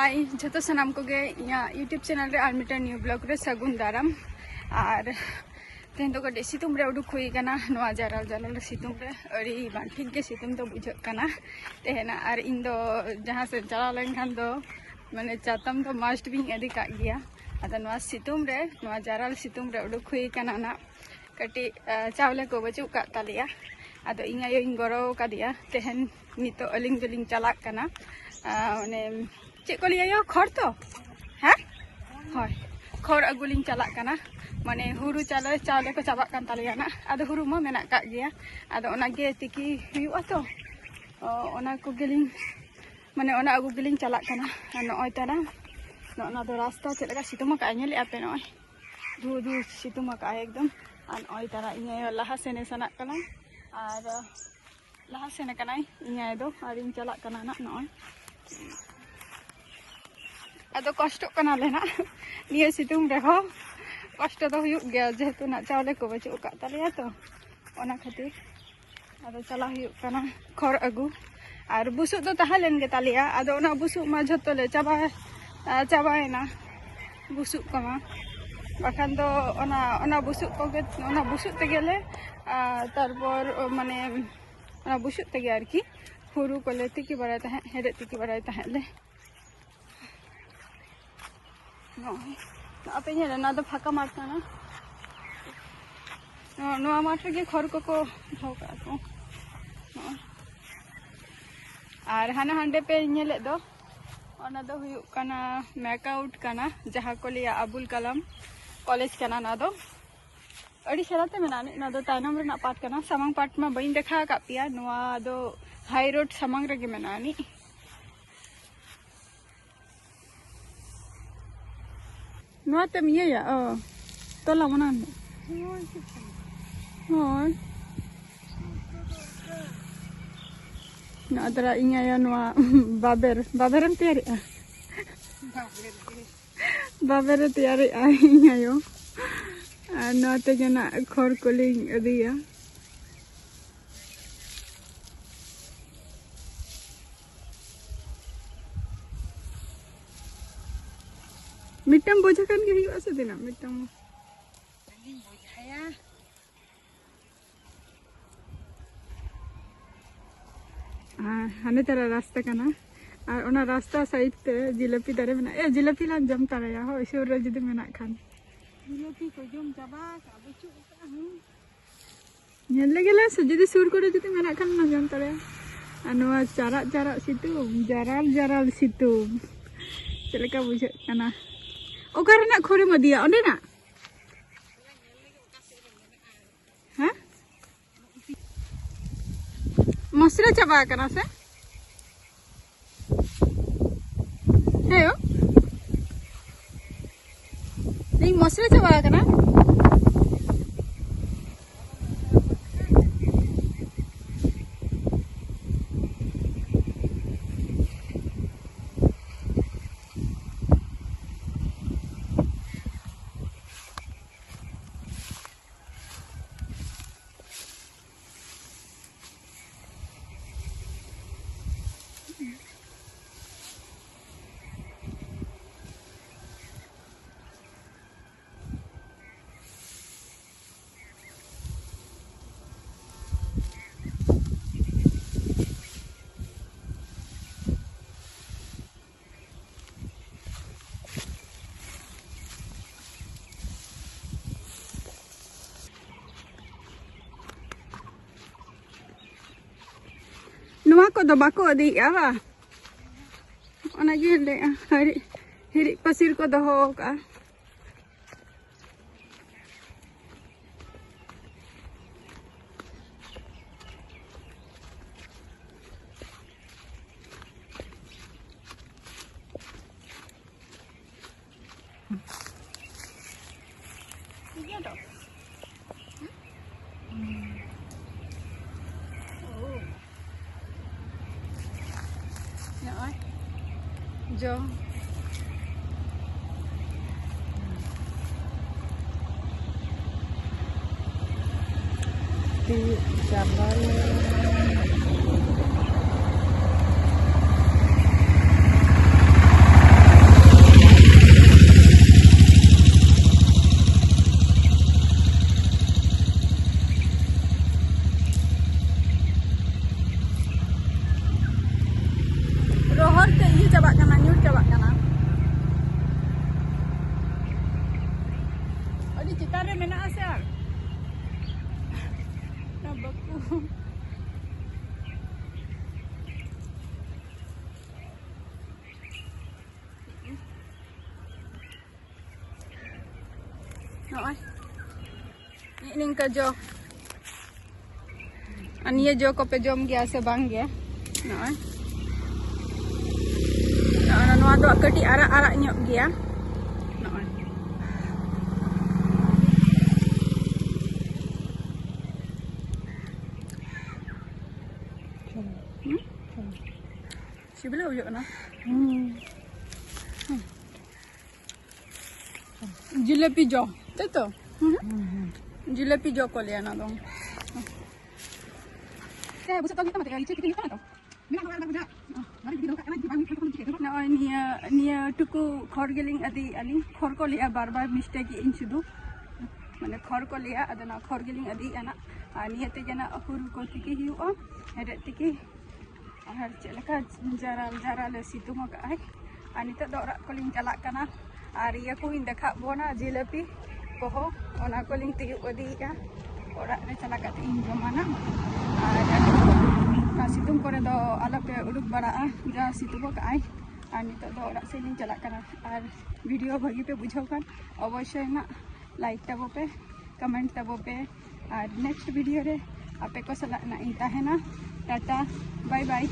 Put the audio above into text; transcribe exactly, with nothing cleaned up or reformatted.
ᱟᱭ ᱡᱷᱚᱛᱚ ᱥᱟᱱᱟᱢ ᱠᱚᱜᱮ ᱤᱧᱟᱹᱜ YouTube ᱪᱮᱱᱮᱞ ᱨᱮ ᱟᱨ ᱢᱤᱫᱴᱟᱝ ᱱᱤᱭᱩ ᱵᱞᱚᱜ ᱨᱮ ᱥᱟᱹᱜᱩᱱ ᱫᱟᱨᱟᱢ᱾ ᱟᱨ ᱛᱮᱦᱮᱧ ᱫᱚ ᱠᱟᱹᱴᱤᱡ ᱥᱤᱛᱩᱝ ᱨᱮ ᱩᱰᱩᱠ ᱦᱩᱭ ᱟᱠᱟᱱᱟ, ᱱᱚᱣᱟ ᱡᱟᱨᱟᱞ ᱡᱟᱨᱟᱞ ᱥᱤᱛᱩᱝ ᱨᱮ ᱟᱹᱰᱤ ᱵᱟᱝ ᱴᱷᱤᱠ ᱜᱮ ᱥᱤᱛᱩᱝ ᱫᱚ ᱵᱩᱡᱷᱟᱹᱜ ᱠᱟᱱᱟ ᱛᱟᱦᱮᱱᱟ᱾ ᱟᱨ ᱤᱧ ᱫᱚ ᱡᱟᱦᱟᱸ ᱥᱮᱫ ᱪᱟᱞᱟᱣ ᱞᱮᱱᱠᱷᱟᱱ ᱫᱚ ᱢᱟᱱᱮ ᱪᱟᱛᱚᱢ ᱫᱚ ᱢᱟᱥᱴ ᱵᱤᱧ ᱤᱫᱤ ᱠᱟᱜ ᱜᱮᱭᱟ᱾ ᱟᱫᱚ ᱱᱚᱣᱟ ᱥᱤᱛᱩᱝ ᱨᱮ, ᱱᱚᱣᱟ ᱡᱟᱨᱟᱞ ᱥᱤᱛᱩᱝ ᱨᱮ ᱩᱰᱩᱠ ᱦᱩᱭ ᱟᱠᱟᱱᱟ ᱱᱟᱜ᱾ ᱠᱟᱹᱴᱤᱡ ᱪᱟᱣᱞᱮ ᱠᱚ ᱵᱟᱹᱪᱩᱜ ᱠᱟᱜ ᱛᱟᱞᱮᱭᱟ᱾ ᱟᱫᱚ ᱤᱧ ᱟᱭᱳᱧ ᱜᱚᱲᱚ ᱟᱠᱟᱫᱮᱭᱟ ᱛᱮᱦᱮᱧ᱾ ᱱᱤᱛᱚᱜ ᱟᱹᱞᱤᱧ ᱫᱚᱞᱤᱧ ᱪᱟᱞᱟᱜ ᱠᱟᱱᱟ, ᱢᱟᱱᱮ ᱪᱮᱫ ᱠᱚ ᱞᱟᱹᱭᱟ ᱭᱳ, ᱠᱷᱚᱲ ᱛᱚ? ᱦᱮᱸ, ᱦᱳᱭ, ᱠᱷᱚᱲ ᱟᱹᱜᱩ ᱞᱤᱧ ᱪᱟᱞᱟᱜ ᱠᱟᱱᱟ᱾ ᱢᱟᱱᱮ ᱦᱩᱲᱩ ᱪᱟᱣᱞᱮ, ᱪᱟᱣᱞᱮ ᱠᱚ ᱪᱟᱵᱟᱜ ᱠᱟᱱ ᱛᱟᱞᱮᱭᱟ ᱱᱟᱜ᱾ ᱟᱫᱚ ᱦᱩᱲᱩ ᱢᱟ ᱢᱮᱱᱟᱜ ᱠᱟᱜ ᱜᱮᱭᱟ, ᱟᱫᱚ ᱚᱱᱟᱜᱮ ᱛᱤᱠᱤ ᱦᱩᱭᱩᱜᱼᱟ ᱛᱚ᱾ ᱚ, ᱚᱱᱟ ᱠᱚᱜᱮᱞᱤᱧ, ᱢᱟᱱᱮ ᱚᱱᱟ ᱟᱹᱜᱩ ᱜᱮᱞᱤᱧ ᱪᱟᱞᱟᱜ ᱠᱟᱱᱟ᱾ ᱟᱨ ᱱᱚᱜᱼᱚᱭ ᱛᱟᱨᱟ, ᱱᱚᱜᱼᱚ ᱱᱚᱣᱟ ᱫᱚ ᱨᱟᱥᱛᱟ ᱪᱮᱫ ᱞᱮᱠᱟ ᱥᱤᱛᱩᱝ ᱟᱠᱟᱫᱼᱟ, ᱧᱮᱞᱮᱫᱼᱟ ᱯᱮ? ᱱᱚᱜᱼᱚᱭ ᱫᱷᱩ ᱫᱷᱩ ᱥᱤᱛᱩᱝ ᱟᱠᱟᱫᱼᱟᱭ ᱮᱠᱫᱚᱢ᱾ ᱟᱨ ᱱᱚᱜᱼᱚᱭ ᱛᱟᱨᱟ ᱤᱧ ᱟᱭᱳ ᱞᱟᱦᱟ ᱥᱮᱱᱮ ᱥᱮᱱᱚᱜ ᱠᱟᱱᱟ, ᱟᱨ ᱞᱟᱦᱟ ᱥᱮᱱ ᱟᱠᱟᱱᱟᱭ ᱤᱧ ᱟᱭᱳ ᱫᱚ, ᱟᱨᱤᱧ ᱪᱟᱞᱟᱜ ᱠᱟᱱᱟ ᱱᱟᱜ ᱱᱚᱜᱼᱚᱭ᱾ ᱟᱫᱚ ᱠᱚᱥᱴᱚᱜ ᱠᱟᱱᱟᱞᱮ ᱱᱟᱜ ᱱᱤᱭᱟᱹ ᱥᱤᱛᱩᱝ ᱨᱮᱦᱚᱸ᱾ ᱠᱚᱥᱴᱚ ᱫᱚ ᱦᱩᱭᱩᱜ ᱜᱮᱭᱟ, ᱡᱮᱦᱮᱛᱩ ᱱᱟᱜ ᱪᱟᱣᱞᱮ ᱠᱚ ᱵᱟᱹᱪᱩᱜ ᱟᱠᱟᱫ ᱛᱟᱞᱮᱭᱟ ᱛᱚ, ᱚᱱᱟ ᱠᱷᱟᱹᱛᱤᱨ᱾ ᱟᱫᱚ ᱪᱟᱞᱟᱣ ᱦᱩᱭᱩᱜ ᱠᱟᱱᱟ ᱠᱷᱚᱲ ᱟᱹᱜᱩ᱾ ᱟᱨ ᱵᱩᱥᱩᱵ ᱫᱚ ᱛᱟᱦᱮᱸ ᱞᱮᱱ ᱜᱮ ᱛᱟᱞᱮᱭᱟ, ᱟᱫᱚ ᱚᱱᱟ ᱵᱩᱥᱩᱵ ᱢᱟ ᱡᱷᱚᱛᱚ ᱞᱮ ᱪᱟᱵᱟ, ᱟ, ᱪᱟᱵᱟᱭᱮᱱᱟ ᱵᱩᱥᱩᱵ ᱠᱚᱢᱟ᱾ ᱵᱟᱠᱷᱟᱱ ᱫᱚ ᱚᱱᱟ, ᱚᱱᱟ ᱵᱩᱥᱩᱵ ᱠᱚᱜᱮ, ᱚᱱᱟ ᱵᱩᱥᱩᱵ ᱛᱮᱜᱮ ᱞᱮ, ᱟ, ᱛᱟᱨᱯᱚᱨ ᱢᱟᱱᱮ ᱚᱱᱟ ᱵᱩᱥᱩᱵ ᱛᱮᱜᱮ ᱟᱨᱠᱤ ᱦᱩᱲᱩ ᱠᱚᱞᱮ ᱛᱤᱠᱤ ᱵᱟᱲᱟᱭ ᱛᱟᱦᱮᱸᱫ, ᱦᱮᱰᱮᱡ ᱛᱤᱠᱤ ᱵᱟᱲᱟᱭ ᱛᱟᱦᱮᱸᱫ ᱞᱮ᱾ ᱱᱚᱜᱼᱚᱭ, ᱟᱯᱮ ᱧᱮᱞ, ᱱᱚᱣᱟ ᱫᱚ ᱯᱷᱟᱸᱠᱟ ᱢᱟᱴᱷ ᱠᱟᱱᱟ᱾ ᱱᱚᱣᱟ, ᱱᱚᱣᱟ ᱢᱟᱴᱷ ᱨᱮᱜᱮ ᱠᱷᱚᱲ ᱠᱚᱠᱚ ᱫᱚᱦᱚ ᱠᱟᱜᱼᱟ ᱠᱚ᱾ ᱱᱚᱜᱼᱚᱭ᱾ ᱟᱨ ᱦᱟᱱᱟ ᱦᱟᱸᱰᱮ ᱯᱮ ᱧᱮᱞᱮᱫ ᱫᱚ, ᱚᱱᱟ ᱫᱚ ᱦᱩᱭᱩᱜ ᱠᱟᱱᱟ ᱢᱮᱠᱟᱣᱩᱴ ᱠᱟᱱᱟ, ᱡᱟᱦᱟᱸ ᱠᱚ ᱞᱟᱹᱭᱟ ᱟᱵᱩᱞ ᱠᱟᱞᱟᱢ ᱠᱚᱞᱮᱡᱽ ᱠᱟᱱᱟ ᱱᱚᱣᱟ ᱫᱚ᱾ ᱟᱹᱰᱤ ᱥᱮᱬᱟ ᱛᱮ ᱢᱮᱱᱟᱜᱼᱟ ᱟᱹᱱᱤᱡ, ᱱᱚᱣᱟ ᱫᱚ ᱛᱟᱭᱱᱚᱢ ᱨᱮᱱᱟᱜ ᱯᱟᱨᱴ ᱠᱟᱱᱟ, ᱥᱟᱢᱟᱝ ᱯᱟᱨᱴ ᱢᱟ ᱵᱟᱹᱧ ᱫᱮᱠᱷᱟᱣ ᱟᱠᱟᱫ ᱯᱮᱭᱟ᱾ ᱱᱚᱣᱟ ᱫᱚ ᱦᱟᱭ ᱨᱳᱰ ᱥᱟᱢᱟᱝ ᱨᱮᱜᱮ ᱢᱮᱱᱟᱜᱼᱟ ᱟᱹᱱᱤᱡ᱾ ᱱᱚᱣᱟ ᱛᱮᱢ ᱤᱭᱟᱹᱭᱟ? ᱚ, ᱛᱚᱞᱟᱢ ᱚᱱᱟ ᱨᱮᱱᱟᱜ᱾ ᱦᱳᱭ᱾ ᱱᱚᱣᱟ ᱫᱟᱨᱟ ᱤᱧ ᱟᱭᱳ ᱱᱚᱣᱟ ᱵᱟᱵᱮᱨ, ᱵᱟᱵᱮᱨᱮᱢ ᱛᱮᱭᱟᱨᱮᱜᱼᱟ? ᱵᱟᱵᱮᱨ ᱜᱮ᱾ ᱵᱟᱵᱮᱨᱮ ᱛᱮᱭᱟᱨᱮᱜᱼᱟ ᱤᱧ ᱟᱭᱳ᱾ ᱟᱨ ᱱᱚᱣᱟ ᱛᱮᱜᱮ ᱱᱟᱜ ᱠᱷᱚᱲ ᱠᱚᱞᱤᱧ ᱟᱹᱫᱩᱭᱟ᱾ ᱢᱤᱫᱴᱟᱝ ᱵᱚᱡᱷᱟ ᱠᱷᱟᱱ ᱜᱮ ᱦᱩᱭᱩᱜᱼᱟ ᱥᱮ ᱛᱤᱱᱟᱹᱜ? ᱢᱤᱫᱴᱟᱝ ᱟᱹᱞᱤᱧ ᱵᱚᱡᱷᱟᱭᱟ᱾ ᱟᱨ ᱦᱟᱱᱮ ᱛᱟᱨᱟ ᱨᱟᱥᱛᱟ ᱠᱟᱱᱟ᱾ ᱟᱨ ᱚᱱᱟ ᱨᱟᱥᱛᱟ ᱥᱟᱭᱤᱰ ᱛᱮ ᱡᱤᱞᱟᱹᱯᱤ ᱫᱟᱨᱮ ᱢᱮᱱᱟᱜᱼᱟ᱾ ᱮ, ᱡᱤᱞᱟᱹᱯᱤ ᱞᱟᱝ ᱡᱚᱢ ᱛᱟᱨᱟᱭᱟ᱾ ᱦᱳᱭ, ᱥᱩᱨ ᱨᱮ ᱡᱩᱫᱤ ᱢᱮᱱᱟᱜ ᱠᱷᱟᱱ᱾ ᱡᱤᱞᱟᱹᱯᱤ ᱠᱚ ᱡᱚᱢ ᱪᱟᱵᱟ ᱠᱟᱜᱼᱟ, ᱵᱟᱹᱪᱩᱜ ᱠᱟᱜᱼᱟ᱾ ᱦᱩᱸ᱾ ᱧᱮᱞ ᱞᱮᱜᱮ ᱞᱮ ᱥᱮ, ᱡᱩᱫᱤ ᱥᱩᱨ ᱠᱚᱨᱮ ᱡᱩᱫᱤ ᱢᱮᱱᱟᱜ ᱠᱷᱟᱱ ᱞᱟᱝ ᱡᱚᱢ ᱛᱟᱨᱟᱭᱟ᱾ ᱟᱨ ᱱᱚᱣᱟ ᱪᱟᱨᱟᱜ ᱪᱟᱨᱟᱜ ᱥᱤᱛᱩᱝ, ᱡᱟᱨᱟᱞ ᱡᱟᱨᱟᱞ ᱥᱤᱛᱩᱝ, ᱪᱮᱫ ᱞᱮᱠᱟ ᱵᱩᱡᱷᱟᱹᱜ ᱠᱟᱱᱟ? ᱚᱠᱟ ᱨᱮᱱᱟᱜ ᱠᱷᱚᱲᱮᱢ ᱤᱫᱤᱭᱟ? ᱚᱸᱰᱮᱱᱟᱜ? ᱦᱮᱸ? ᱢᱚᱥᱞᱟ ᱪᱟᱵᱟ ᱟᱠᱟᱱᱟ ᱥᱮ? ᱦᱮᱸ ᱭᱳ? ᱤᱧ ᱢᱚᱥᱞᱟ ᱪᱟᱵᱟ ᱟᱠᱟᱱᱟ᱾ ᱱᱚᱣᱟ ᱠᱚᱫᱚ ᱵᱟᱠᱚ ᱤᱫᱤᱭᱮᱫᱼᱟ ᱵᱟ? ᱚᱱᱟᱜᱮ ᱞᱟᱹᱭᱮᱫᱼᱟ, ᱦᱤᱨᱤᱡ, ᱦᱤᱨᱤᱡ ᱯᱟᱹᱥᱤᱨ ᱠᱚ ᱫᱚᱦᱚ ᱟᱠᱟᱫᱼᱟ᱾ ᱱᱚᱜᱼᱚᱭ ᱡᱚ᱾ ᱛᱤᱭᱳᱜ ᱪᱟᱵᱟ ᱞᱮ᱾ ᱱᱚᱜᱼᱚᱭ ᱱᱤᱝᱠᱟ ᱡᱚ᱾ ᱟᱨ ᱱᱤᱭᱟᱹ ᱡᱚ ᱠᱚᱯᱮ ᱡᱚᱢ ᱜᱮᱭᱟ ᱥᱮ ᱵᱟᱝ ᱜᱮ? ᱱᱚᱜᱼᱚᱭ, ᱱᱚᱜᱼᱚᱭ ᱱᱚᱣᱟ ᱫᱚ ᱠᱟᱹᱴᱤᱡ ᱟᱨᱟᱜ ᱟᱨᱟᱜ ᱧᱚᱜ ᱜᱮᱭᱟ᱾ ᱱᱚᱜᱼᱚᱭ᱾ ᱦᱩᱸ? ᱥᱤᱵᱤᱞ ᱜᱮ ᱵᱩᱡᱷᱟᱹᱜ ᱠᱟᱱᱟ᱾ ᱦᱩᱸ᱾ ᱡᱤᱞᱟᱹᱯᱤ ᱡᱚ, ᱛᱟᱭ ᱛᱚ? ᱦᱩᱸ᱾ ᱡᱤᱞᱟᱹᱯᱤ ᱡᱚ ᱠᱚ ᱞᱟᱹᱭᱟ ᱚᱱᱟ ᱫᱚ᱾ ᱦᱮᱸ, ᱵᱩᱥᱩᱵ ᱛᱚᱞ ᱦᱩᱭᱩᱜ ᱛᱟᱢᱟ ᱛᱚ, ᱤᱪᱷᱟᱹ ᱛᱤᱠᱤᱱ ᱦᱩᱭᱩᱜ ᱛᱟᱢᱟ ᱛᱚ᱾ ᱢᱮᱱᱟᱜ ᱦᱚᱲ ᱟᱨ ᱵᱟᱠᱚ ᱵᱩᱡᱷᱟᱹᱜᱼᱟ᱾ ᱵᱟᱞᱮ ᱜᱤᱫᱽᱨᱟᱹ ᱫᱚ ᱠᱟᱜ ᱠᱟᱱᱟ, ᱡᱩᱫᱤ ᱵᱟᱝ ᱦᱩᱭᱩᱜ ᱠᱷᱟᱱ ᱫᱚ ᱪᱤᱠᱟᱹᱭᱟ? ᱱᱚᱜᱼᱚᱭ ᱱᱤᱭᱟᱹ, ᱱᱤᱭᱟᱹ ᱴᱩᱠᱩ ᱠᱷᱚᱲ ᱜᱮᱞᱤᱧ ᱟᱹᱫᱤᱭᱮᱫᱼᱟ ᱞᱤᱧ᱾ ᱠᱷᱚᱲ ᱠᱚ ᱞᱟᱹᱭᱟ, ᱵᱟᱨ ᱵᱟᱨ mistake ᱮᱫ ᱤᱧ ᱥᱩᱫᱷᱩ᱾ ᱢᱟᱱᱮ ᱠᱷᱚᱲ ᱠᱚ ᱞᱟᱹᱭᱟ, ᱟᱫᱚ ᱱᱚᱣᱟ ᱠᱷᱚᱲ ᱜᱮᱞᱤᱧ ᱟᱹᱫᱤᱭᱮᱫᱼᱟ ᱱᱟᱜ᱾ ᱟᱨ ᱱᱤᱭᱟᱹ ᱛᱮᱜᱮ ᱱᱟᱜ ᱦᱩᱲᱩ ᱠᱚ ᱛᱤᱠᱤ ᱦᱩᱭᱩᱜᱼᱟ, ᱦᱮᱰᱮᱡ ᱛᱤᱠᱤ᱾ ᱟᱨ ᱪᱮᱫ ᱞᱮᱠᱟ ᱡᱟᱨᱟᱞ ᱡᱟᱨᱟᱞᱮ ᱥᱤᱛᱩᱝ ᱟᱠᱟᱫᱼᱟᱭ᱾ ᱟᱨ ᱱᱤᱛᱚᱜ ᱫᱚ ᱚᱲᱟᱜ ᱠᱚᱞᱤᱧ ᱪᱟᱞᱟᱜ ᱠᱟᱱᱟ᱾ ᱟᱨ ᱤᱭᱟᱹ ᱠᱚᱦᱚᱸᱧ ᱫᱮᱠᱷᱟᱣ ᱵᱚᱱᱟ, ᱡᱤᱞᱟᱹᱯᱤ ᱠᱚᱦᱚᱸ, ᱚᱱᱟ ᱠᱚᱞᱤᱧ ᱛᱤᱭᱳᱜ ᱤᱫᱤᱭᱮᱫᱼᱟ᱾ ᱚᱲᱟᱜ ᱨᱮ ᱪᱟᱞᱟᱣ ᱠᱟᱛᱮ ᱤᱧ ᱡᱚᱢᱟ ᱱᱟᱜ᱾ ᱟᱨ ᱚᱱᱠᱟ ᱥᱤᱛᱩᱝ ᱠᱚᱨᱮ ᱫᱚ ᱟᱞᱚᱯᱮ ᱩᱰᱩᱠ ᱵᱟᱲᱟᱜᱼᱟ, ᱡᱟ ᱥᱤᱛᱩᱝ ᱟᱠᱟᱫᱼᱟᱭ᱾ ᱟᱨ ᱱᱤᱛᱚᱜ ᱫᱚ ᱚᱲᱟᱜ ᱥᱮᱫ ᱞᱤᱧ ᱪᱟᱞᱟᱜ ᱠᱟᱱᱟ᱾ ᱟᱨ video ᱵᱷᱟᱹᱜᱤ ᱯᱮ ᱵᱩᱡᱷᱟᱹᱣ ᱠᱷᱟᱱ ᱚᱵᱚᱥᱥᱳᱭ ᱱᱟᱜ like ᱛᱟᱵᱚ ᱯᱮ, comment ᱛᱟᱵᱚ ᱯᱮ᱾ ᱟᱨ next video ᱨᱮ ᱟᱯᱮ ᱠᱚ ᱥᱟᱞᱟᱜ ᱱᱟᱜ ᱤᱧ ᱛᱟᱦᱮᱱᱟ᱾ Tata, bye bye᱾